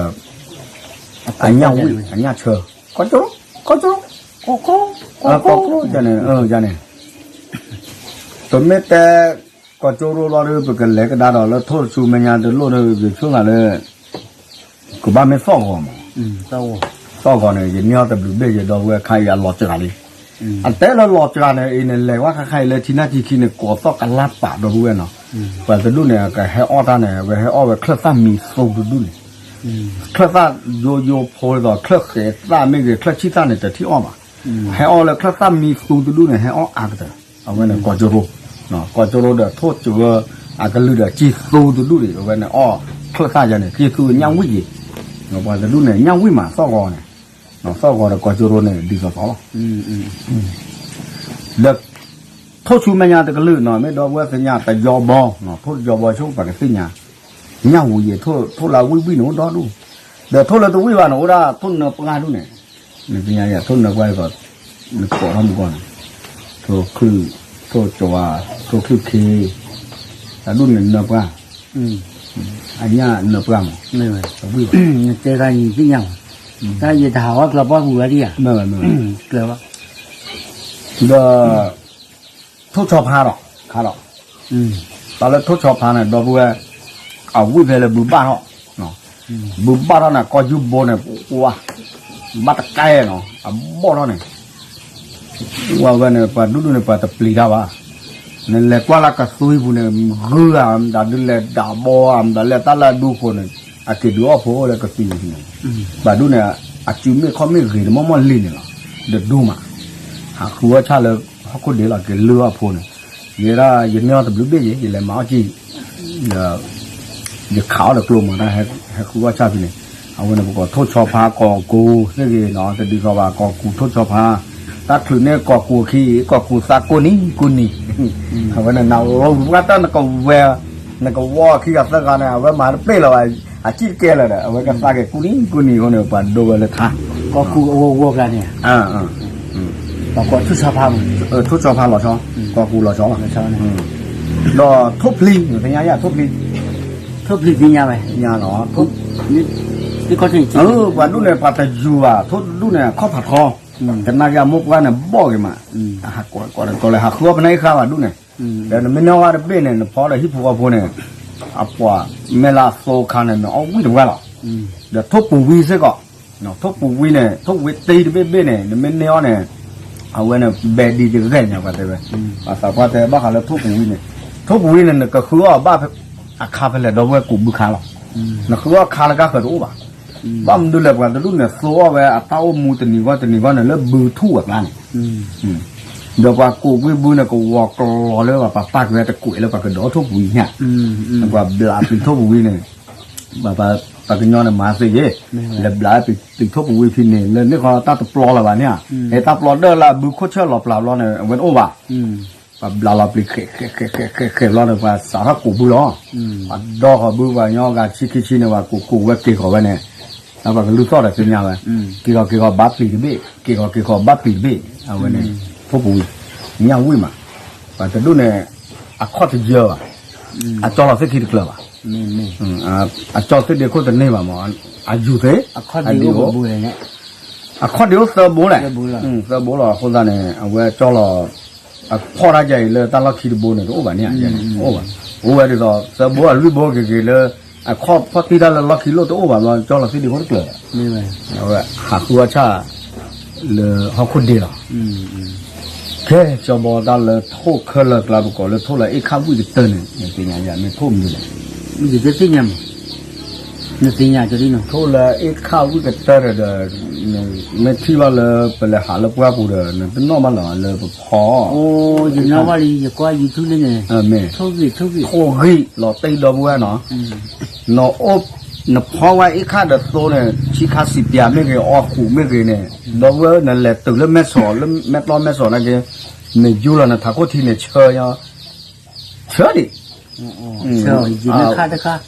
အညၣ်ဝံၣ် အညၣ်ဆၢ, ကီၢ်ကၠိရိ, ကီၢ်ကၠိရိ, ကီၢ်ကၠိရိ, ကီၢ်ကၠိရိ န့ၣ်, န့ၣ် ပမ့ၢ်တဲ ကီၢ်ကၠိရိလီၤဒီး ပကလဲၤကဒါဒီးလၢထိၣ်ဆူမဲာ်ညါတလိၣ်ဒီး ယဆိကမိၣ်လၢ ကဘၣ်မ့ၢ်သီၣ်ဂီၤမး, သီၣ်ဂီၤန့ၣ် ယန့ၢ်အီၣ်တဘျုးဘ့ၣ် ယဒီပုၢ်ဝဲၢ်ခါအံၤအလီၤစှၤလံ, အတဲလၢလီၤစှၤန့ၣ် အံၤန့ၣ် လဲၤဝဲခါခါအံၤလၢထံနၢ်ထံခံန့ၣ် ကိးသီၣ်ကလါပာ်ဒီပုၢ်ဝဲၢ်နီၤ, ပှၤတဒူၣ်န့ၣ် ကဟဲအီၣ်တၢ်န့ၣ် အဝဲဟဲအီၣ်ဝဲချၢၣ်သၣ်မံသူတဒူၣ်န့ၣ် ချၢၣ်သၣ်ယိယိဖိဒ်သိး ချၢၣ်ဃဲၤသၣ်မ့ၢ်ဂ့ၤ ချၢၣ်ဆံၣ်သၣ်န့ၣ် တထံၣ်အီၣ်ဘၣ်, ဟဲအီၣ်လၢချၢၣ်သၣ်မံသူတဒူၣ်န့ၣ် ဟဲအီၣ်အါကတၢၢ်, အဝဲန့ၣ်ကီၢ်ကၠိရိ, ကီၢ်ကၠိရိဒီးထိၣ်ကၠိရိ အကလုာ်ဒီးကံၢ်သူတဒူၣ်န့ၣ် အဝဲန့ၣ်အီၣ်ချၢၣ်သၣ်ယၤန့ၣ် ကံၢ်သူညၣ်ဝံၣ်က့ၤ, ပှၤတဒူၣ်န့ၣ် ညၣ်ဝံၣ်မးသီၣ်ဂီၤန့ၣ်, သီၣ်ဂီၤဒီးကီၢ်ကၠိရိန့ၣ် ဒ်သိးသိးလီၤ ဒီး ထိၣ်ဆူမဲာ်ညါတကလုာ်နီၤ မ့ၢ်ဒီပုၢ်ဝဲၢ်သ့ၣ်ညါတယီဘီ, ထိၣ်တယီဘီဆိပှၤကသ့ၣ်ညါ, ညၣ်ဝံၣ်ယဲ ထိၣ်လၢဝံၣ်ဝံၣ်န့ၣ်အိၣ်ဒီဒူၣ်, ဒီးထိၣ်လၢတဝံၣ်ဘၣ်န့ၣ် အိၣ်ဒၣ်ထိၣ်နၢပှၢ်ဒူၣ်န့ၣ်, နသ့ၣ်ညါယဲ ထိၣ်နၢပှၢ်ဒ်သိး နကိးထီၣ်မူကီၢ်န့ၣ်, ထိၣ်ချုၣ်, ထိၣ်ကၠီၤဝါ, ထိၣ်ချုၣ်ခ့, တၢ်ဒူၣ်န့ၣ်နၢပှၢ်, အညၣ်နၢပှၢ်မး, တဝံၣ်ဘၣ်, နတဲတၢ်ယသ့ၣ်ညါဘၣ်, တၢ်ယတဟးဝဲကျီပီပူၤဝဲဒံဧါ, ကျၢၤဘၣ် ဒီး ထိၣ်ဆီဖါဒီး ခါဒီး တၢ်လၢထိၣ်ဆီဖါန့ၣ် ဒီပုၢ်ဝဲၢ် အဝံၣ်ဖဲလၢဘုဘၣ်ထီၣ်, ဘုဘၣ်ထီၣ်န့ၣ် ကီၢ်ယူၢ်ဘိန့ၣ် ဝါ ဘၣ်တကဲနီၤ အဘီၣ်ထီၣ်န့ၣ် ဝဲန့ၣ် ပှၤဒူၣ်ဒူၣ်န့ၣ် ပှၤတပျံၤတၢ်ဘၣ်, နလဲၤကွၢ်လၢကသွံပူၤန့ၣ် ဂုၢ်ဧါ မတၤဒုးလဲၤဒးဘီဧါ မတၤလဲၤတၢ်လၢအဒူခိၣ်န့ၣ် အက့ၤဒုးအီၣ်ဖိအိၣ်လၢကသွံပူၤန့ၣ်, ပှၤဒူၣ်န့ၣ် အစုမ့ၢ်ခီၣ်မ့ၢ်ဂ့ၤတမီၢ်မီၢ်လံန့ၣ်လီၤ, ဒီးဒိၣ်မး ဟးဃုအီၣ်ဆၣ်လၢဟီၣ်ခိၣ်ဒ့လီၤ က့ၤလုၢ်အီၣ်ဖိန့ၣ်, ယဲဒၣ်ယမ့ၢ်အီၣ်တဘျုးဘ့ၣ်ယဲ ယလဲၤမၤအီၣ်ကံၢ် ယခးအီၣ်ဒီးကျိမး တၢ်ဟဲဃုအီၣ်ဆၣ်ဖဲန့ၣ်, အဝဲန့ၣ် ပကိးထိၣ်ဆီဖါကီၢ်ကူၤသ့ၣ်ဂ့ၤနီၤ တဒ်သိးဘၣ် ကီၢ်ကူၤထိၣ်ဆီဖါ, တၢ်ချုးန့ၢ်ကီၢ်ကူၤအခံ ကီၢ်ကူၤသးကိးနံၤကိးနံၤ, အဝဲန့ၣ် နဝဲတၢ်နကဝဲၤ နကဝီၤခံဂၤသၢဂၤန့ၣ် အဝဲမၤတပ့ၢ်လၢၤဘၣ်, အစံၣ်တကဲလၢၤဒီး အဝဲကသးက့ၤကူၤနံၤကိးနံၤအဃိန့ၣ် ပှၤဒိဝဲလၢထါ, ကီၢ်ကူၤအဝဲဝီၤကျါန့ၣ် ပှၤကိးထိၣ်ဆီဖါမး, ထိၣ်ဆီဖါလီၤဆီ, ကီၢ်ကူၤလီၤဆီလီၤ, ဒီးထိၣ်ဖျံး နသ့ၣ်ညါယဲ ထိၣ်ဖျံး, ထိၣ်ဖျံးသ့ၣ်ညါဝဲ, ညါလီၤ, ပှၤဒူၣ်န့ၣ် ပှၤတယူၤဘၣ် ထိၣ်တဒူၣ်န့ၣ် အခီၣ်ဖးထီ, ကနၣ်က့အမိၢ်ပှၢ်န့ၣ် ဘီၣ်က့ၤမး, အဟးကွၢ်ကီးလၢဟးဃုအီၣ်ဖဲန့ၣ်အံၤဃါဘၣ်ဒူၣ်န့ၣ်, ဒီးနမ့ၢ်န့ၢ်ဝဲတဘ့ၣ်န့ၣ် နဖီဒီးဟံၣ်ဖိဃီဖိန့ၣ်, အပှၤမ့ၢ်လၢအသိခါန့ၣ် နအီၣ်ဝံၣ်တဝဲလီၤ, ဒီးထိၣ်ပူၤဝံစ့ၢ်ကီး ထိၣ်ပူၤဝံန့ၣ် ထိၣ်ဝံတံၤတဘ့ၣ်ဘ့ၣ်န့ၣ် နမ့ၢ်န့ၢ်အီၤန့ၣ်, အဝဲန့ၣ် ဘဲဒံတဂဲၢ်ညါပှၤတဲဝဲ, ပှၤသးပှၢ်တဲဘၣ်ဃးလၢထိၣ်ပူၤဝံန့ၣ်, ထိၣ်ပူၤဝံန့ၣ် နကဃုအီၣ်ဘၣ် အခါဖဲလဲၣ် ဒီပုၢ်ဝဲၢ်ကူးဘုခါလီၤ, နဃုအီၣ်ခါလၢကါဃၢၤတအိၣ်ဘၣ်, ဘၣ်မနုၤလဲၣ် ပှၤတဒူၣ်န့ၣ် သိအီၣ်ဝဲအတၢ်အိၣ်မူတနံၤဂီၢ်တနံၤဂီၢ်န့ၣ် လၢဘုထူၣ်အကျါန့ၣ် ဒီးပှၤကူးကွံာ်ဘုန့ၣ် ကဝီၤကျီၤလၢပှၤပာ်က့ၤဝဲတကွဲးလၢပှၤကဒိးထိၣ်ပူၤဝံညၣ်, ပှၤဘျးပျံၤထိၣ်ပူၤဝံန့ၣ်, ပှၤကညီန့ၣ်မၤသ့ယ့ၣ်, လဲၤဘျးပျံၤထိၣ်ပူၤဝံဖဲန့ၣ် လၢန့ၣ်ဃီတၢ်တပျီလၢၤဘၣ်န့ၣ်ဧါ, ဟဲတၢ်ပျီဒၢလၢအဘုခိၣ်ဆၢၣ်လီၤပျၢ်ဘျီန့ၣ် အဝဲတအိၣ်ဘၣ် ပှၤဘျးလီၤပျံၤ ဃဲးဃဲးဃဲးဃဲးဃဲးဘျီန့ၣ် ပှၤစးထီၣ်ကူးဘုလီၤ, ပှၤဒီဃီၤဘုပှၤကညီဂၤဆံခံဆံန့ၣ် ပှၤကူးကူးဝဲက့ၤဃီၤဝဲန့ၣ်, ပှၤကလုၢ်သီၣ်ဒီးသ့ၣ်ညါဝဲ, က့ၤဃီၤက့ၤဃီၤဘါပျံၤတဘ့ၣ် က့ၤဃီၤက့ၤဃီၤဘါပျံၤတဘ့ၣ် အဝဲန့ၣ်, ထိၣ်ပူၤဝံ, ညၣ်ဝံၣ်မး, ပှၤတဒူၣ်န့ၣ်, အခီၣ်တယၢဘၣ်, အကၠီလီၤသ့ၣ်ခံတကျၢၤဘၣ်, အကၠီသ့ၣ်ဒ့ခိၣ်တန့ၢ်ဘၣ်မး, အယူၤသ့, အဒံအိၣ်, အခီၣ်ဒံအိၣ်သၢဘိလဲၣ်, သၢဘိလီၤအဃိသတးန့ၣ် အဝဲကၠီလီၤ, အဖီၣ်တၢ်ယၤအံၤလၢတၢ်လီၢ်ခံတဘိန့ၣ် တအိၣ်ဘၣ်န့ၣ်, အိၣ်ဘၣ်, အိၣ်ဝဲဒ်သိး သၢဘိအလွံၢ်ဘိက့ၤက့ၤလၢ, အခီၣ်ဖီၣ်တံၢ်တၢ်လၢလီၢ်ခံလိၣ်တအိၣ်ဘၣ်ဘျီ ကၠီလီၤသ့ၣ်ဒ့ခိၣ်တကျၢၤ, အဝဲဟးဃုအီၣ်ဆၣ်, လၢဟီၣ်ခိၣ်ဒ့လီၤ, ကဲ ကၠီဘီတၢ်လၢထိၣ်ခဲလၢာ်ကျါပကိးလၢထိၣ်လၢအ့ၣ်ခၣ်ဝံၣ်ကတၢၢ်န့ၣ် နသ့ၣ်ညါယၤမ့ၢ်ထိၣ်မနုၤလဲၣ်. ယတသ့ၣ်ညါမး, နသ့ၣ်ညါကဒ်နီၤ. ထိၣ်လၢအ့ၣ်ခၣ်ဝံၣ်ကတၢၢ်ဒီး မ့ၢ်ထံၣ်ဘၣ်လၢပလဲၤဟးလၢပှၢ်ပူၤဒီး နတနီၣ်ဘၣ်လီၤလၢပဖီ ယနီၣ်ဘၣ်လံ ယကွၢ် YouTube လၢန့ၣ် မ့ၢ် ထိၣ်ဂံၢ် ထိၣ်ဂံၢ် ထိၣ်ဂံၢ်လီၤတံၢ်ဒီပုၢ်ဝဲၢ်နီၤ. နအိၣ် နဖီဝဲအ့ၣ်ခၣ်ဒီးသိန့ၣ် ဆံခါစံးပၠးမ့ၢ်ဂ့ၤ အီၣ်ဃုာ်မ့ၢ်ဂ့ၤန့ၣ် ဒီပုၢ်ဝဲၢ် နလဲၤတုၤလၢမဲၢ်ဆီး လၢမဲၢ်တီမဲၢ်ဆီးနာ်က့ နယူလီၤနထးခိၣ်ထံန့ၣ် ဆၢ ဆၢဒံး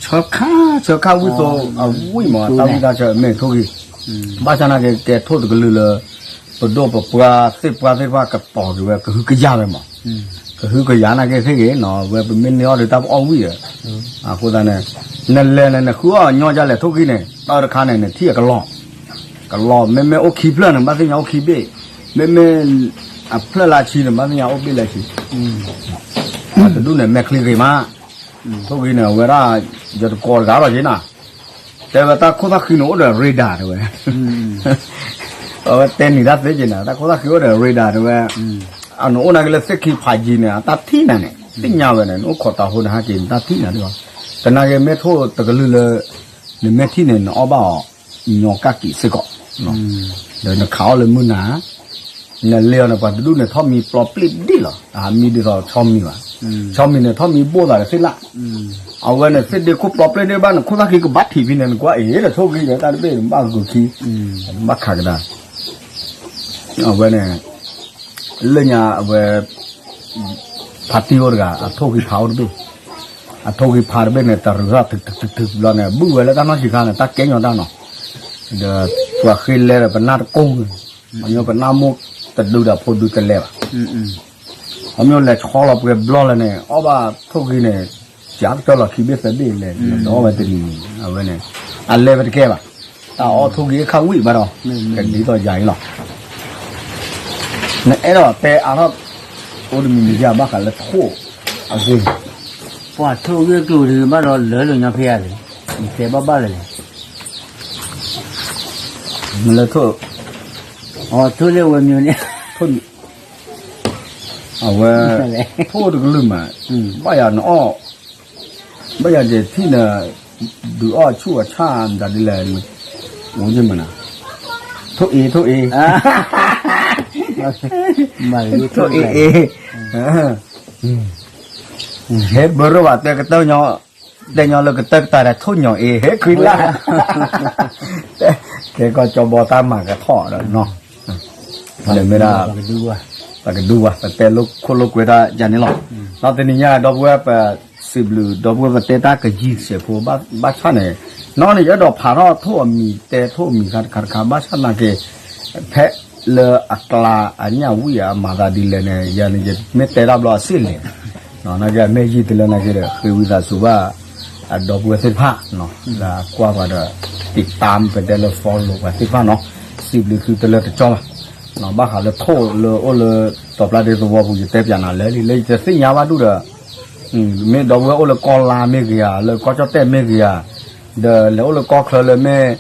ဆၢခါ ဆၢခါဝံၣ်သိ အဝံၣ်မး တၢ်ဝံၣ်တၢ်ဆၢမ့ၢ်ထိၣ်ဂံၢ် ဘၣ်ဆၣ်နာ်က့ ကဲထိၣ်တကလုာ်လၢ ပဒိၣ်ပပှၢ်သ့ၣ်ပှၢ်သ့ၣ်တဖၣ်ကတီၤက့ၤဝဲ ကဟုကယာ်ဝဲမး, ကဟုကယာ်နာ်က့သ့ၣ်ဂ့ၤနီၤ ဝဲပမ့ၢ်န့ၢ်အီၣ်ဒီးတၢ်ပအီၣ်ဝံၣ်ဒီး အဃိသတးန့ၣ် နလဲၤန့ၣ် နဃုအီၣ်ညီဒ်လဲၣ်ထိၣ်ဂံၢ်န့ၣ် တၢ်တခါန့ၣ် နထံၣ်အကလီၢ် ကလီၢ် မ့မ့ၢ်အိၣ်ခံဖျၢၣ်န့ၣ် ဘၣ်သ့ၣ်ညါအိၣ်ခံဘ့ၣ်, မ့မ့ၢ် အဖျၢၣ်လၢဆံန့ၣ် ဘၣ်သ့ၣ်ညါအိၣ်ဘ့ၣ်လၢဆံ, တဒူၣ်န့ၣ် မဲာ်ချံဂ့ၤမး, ထိၣ်ဂံၢ်န့ၣ် အဝဲဒၣ် ယတကိးတဂၤလီၤက့ၤနီၤ, တဲဝဲတၢ်ခိၣ်သၣ်ဃံန့ၣ် အိၣ်ဒီး radar တဲဝဲ, အဝဲတဲနံၤတၢ်သ့က့ၤန့ၣ် တၢ်ခိၣ်သၣ်ဃံအိၣ်ဒီး radar တဲဝဲ, အနအိၣ်နာ်က့လၢသ့ၣ်ခံဖးယံၤန့ၣ် အတၢ်ထံၣ်နၤန့ၣ် သ့ၣ်ညါဝဲန့ၣ် နအိၣ်ခိးတၤဟိန့ၣ် ဟဲက့ၤ နတၢ်ထံၣ်နၤဒ်အီၤ, သနာ်က့မ့ၢ်ထိၣ်တကလုာ်လၢ နမ့ၢ်ထံၣ်န့ၣ် နအီၣ်ဘၣ်အီၤ ညီကၣ်ကံးစ့ၢ်ကီး, ဒီးနခးအီၣ်လၢမုၢ်နၤ, နလဲၤအီၤန့ၣ် ပှၤတဒူၣ်န့ၣ် ထီၣ်မံပျီပျ့ၢ်ဒ့ၣ်လီၤ, အမံဒ်သိးဆီမံၤဘၣ်, ဆီမံၤန့ၣ် ထီၣ်မံဘိၣ်သးတသ့လၢ်, အဝဲန့ၣ် သ့ၣ်ဒ့ခိၣ်ပျီပျ့ၢ်ဒ့ၣ်ဘၣ်န့ၣ် ခိၣ်သၣ်ဃံကဘၣ်ထံးဖဲန့ၣ် နကွၢ်အံၤ ဒီးထိၣ်ဂံၢ်ဒီးတၢ်တဘ့ၣ်န့ၣ် ဘၣ်ဂုာ်ခံ, ဘၣ်ခးကဒါ အဝဲန့ၣ် လၢညါအဝဲ ဖါတံၢ်အိၣ်တဂၤ အထိၣ်ဂံၢ်ဖးအိၣ်တဘ့ၣ်, အထိၣ်ဂံၢ်ဖးတဘ့ၣ်န့ၣ် တရူးထီၣ်ထုးထုးထုးထုးဘျီန့ၣ် ဘုၣ်ဝဲလၢတၢ်နီၢ်ဆံးခါန့ၣ် တၢ်ကဲညီတၢ်နီၤ, ဒီးပှၤဃ့လဲဒီးပနၢ်တကိၢ်န့ၣ်, ခီဖျိပနၢ်မိၢ်တဒုဒီးဖိဒုတလဲဘၣ်, ခီဖျိလဲၤဆီလီၤပှဲၤဘျီလၢန့ၣ် အီၣ်ဘၣ်ထိၣ်ဂံၢ်န့ၣ် ကၠးကတၢၢ်လီၤခံဘ့ၣ်သၢဘ့ၣ်လဲၣ် ဒီးအီၣ်ဝဲတနံၤ အဝဲန့ၣ် အလဲၤဝဲတကဲဘၣ်, တၢ်အီၣ်ထိၣ်ဂံၢ်အခၣ်ဝံၣ်ဘၣ်ဒီး ကဒ်သိးယၤအံၤလီၤ. နအဲၣ်ဒိးတဲအါထီၣ် အိၣ်တမံၤမံၤယၤဘၣ်ဃးလၢထိၣ်အဂ့ၢ်, ပှၤထိၣ်ဂ့ၢ်ကျိၤဒုးဘၣ်ဒီးလၢာ်လၢာ်ညီဖဲယၤလဲၣ်, နတဲဘၣ်ဘၣ်လၢာ်လဲၣ်, မ့ၢ်လၢထိၣ်, ထိၣ်လၢဝဲမ့ၢ်န့ၣ်, အဝဲ ထိၣ်တကလုာ်မး, ဘၣ်ယၤနအီၣ် ဘၣ်ယၤယထံၣ်နၤ ဒုးအီၣ်ဆူၣ်အဆၣ်မတၤဒ်လဲၣ်, အိၣ်ယမနၤ, ထိၣ်အ့ ထိၣ်အ့, ထိၣ်အ့အ့, ဟဲဘၢရၢဘၣ်တဲကတၢၢ်, တဲညီလၢကတၢၢ်ကတၢၢ်ဒီးထိၣ်ညီအ့ ဟဲခရံလၢ်, ကဲကီၢ်ကၠီဘီတၢ်မၤကထီၣ်ဒီးနီၤ, မ့ၢ်ဒၣ် ပကဒုဝဲ ပတဲလိာ်ခိၣ်လိာ်ကွဲတၢ်ယၤန့ၣ်လီၤ, ဒီးတနံၤညါဒီပုၢ်ဝဲၢ်ပ စံးဘျုးဒီပုၢ်ဝဲၢ်ပတဲတၢ်ကယံၤစဲးဖိဘၣ်ဆၣ်န့ၣ်, နီၢ်န့ၣ် ယအဲၣ်ဒိးဖးထီၣ်ထိၣ်အမံၤ တဲထိၣ်အမံၤခါတခါတခါ ဘၣ်ဆၣ်နာ်က့ ဖဲလၢအကျါအညၣ်ဝံၣ်အမၤသးဒ်လဲၣ်န့ၣ် ယၤန့ၣ် ယမ့ၢ်တဲတၢ်ဘျီအစ့ၣ်လဲၣ်, နာ်က့အမ့ၢ်ယံာ်တလၢနာ်က့ဒီး ဃ့ဝံသးစူၤဘၣ် အဒီပုၢ်ဝဲၢ်သ့ၣ်တဖၣ် လၢအကွၢ်ပှၤဒီး တံးတၢ်ပတဲလၢ follow ပှၤသ့ၣ်တဖၣ်နီၤ, စံးဘျုးသုတလၢတကၠီဘၣ်, ဘၣ်ဃးလၢထိၣ်လၢအိၣ်လၢ စီၤပျၢ်ဒ့သဝီပူၤ ယတဲပၠးနၤလၢလံ လၢယတသ့ၣ်ညါဘၣ်ဒူၣ်ဒီး မ့ၢ်ဒီပုၢ်ဝဲၢ်အိၣ်လၢကီၢ်လါမ့ၢ်ဂ့ၤဧါ လၢကီၢ်ကၠီၣ်တဲၣ်မ့ၢ်ဂ့ၤဧါ, ဒီးလဲၤအိၣ်လၢကီၢ်ချၢလၢမ့ၢ်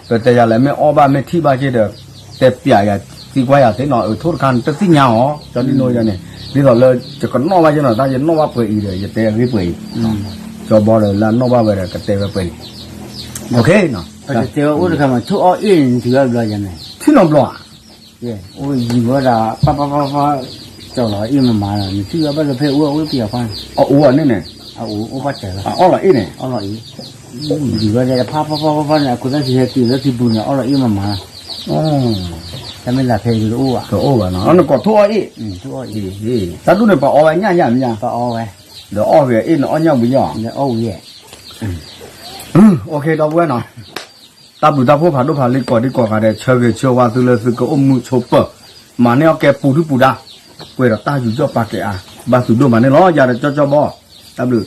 ပတဲယၤလဲၣ် မ့ၢ်အီၣ်ဘၣ်မ့ၢ်ထံၣ်ဘၣ်က့ၤဒီး တဲပၠးယၤ သံကွၢ်ယၤသ့နီၤ, အထိၣ်တခါန့ၣ် တသ့ၣ်ညါအီၤ ကၠီဒ်နိယၤန့ၣ်, ဒ်သိးလၢယကနီၣ်ဘၣ်က့ၤနီၤ တၢ်ယနီၣ်ဘၣ်ပှဲၤအံၤဒီး ယတဲအဂ့ၢ်ပှဲၤအံၤ, ကၠီဘီဒီးလၢအနီၣ်ဘၣ်ဝဲဒီး ကတဲဝဲပှဲၤန့ၣ်, ပတဲဝဲအိၣ်တခါမး ထိၣ်အီၣ်အ့ၣ်န့ၣ် နထံၣ်ဘၣ်ဘျီယၤန့ၣ်, ထံၣ်နီတဘျီဧါ အိၣ်ယံၤဝဲဒၣ် ပၢ်ပၢ်ပၢ်ပၢ် ကၠီလီၤအ့ၣ်မးမးလီၤ နထံၣ်ဘၣ်ဘၣ်လၢဖဲအိၣ်အအိၣ်ပယီၤခွါန့ၣ်, အအိၣ်န့ၣ်န့ၣ်, အအိၣ်အိၣ်ဘၣ်စၢၤလီၤ, အအီၣ်လီၤအ့ၣ်န့ၣ်, အီၣ်လီၤအ့ၣ်, ယံၤဝဲဒၣ် ဖၣ်ဖၣ်ဖၣ်ဖၣ်ဖၣ်န့ၣ် အခိၣ်သၣ်ဆံးဟဲက့ၤလၢထံပူၤန့ၣ် အီၣ်လီၤအ့ၣ်မးမးလီၤ, တၢ်မ့ၢ်လၢဖဲတအိၣ်ဘၣ်, တအိၣ်ဘၣ်နီၤ နကိးထိၣ်အီၣ်အ့ၣ်, တၢ်ဒူၣ်န့ၣ် ပှၤအီဝဲညၣ်ညၣ်မ့ၢ်ညါ, ပှၤအီဝဲ, ဒီးအီၣ်ဂ့ၤအ့ၣ်န့ၣ် အီၣ်ညၣ်ဝံၤယီၤ, အီၣ်ဝံၤယဲၢ် OK ဒီပုၢ်ဝဲၢ်နီၤ, တၢ်ဘျုးတၢ်ဖှိၣ်ဖးဒိၣ်ဖးလံကိးဒံကိးဂၤဒဲး ဆၢဂ့ၤဆၢဝါသုလၢသုကအိၣ်မူဆိးပၢၤ, မၤန့ၢ်အီၣ်ကဲပူၤဒုပူၤဒါ, ပှဲၤဒီးတၢ်ယူးယီၣ်ပာ်ကဲအါ, ဘၣ်သုဒိၣ်မးန့ၣ်လီၤ ယၤဒီးကၠီကၠီဘီ, တၢ်ဘျုး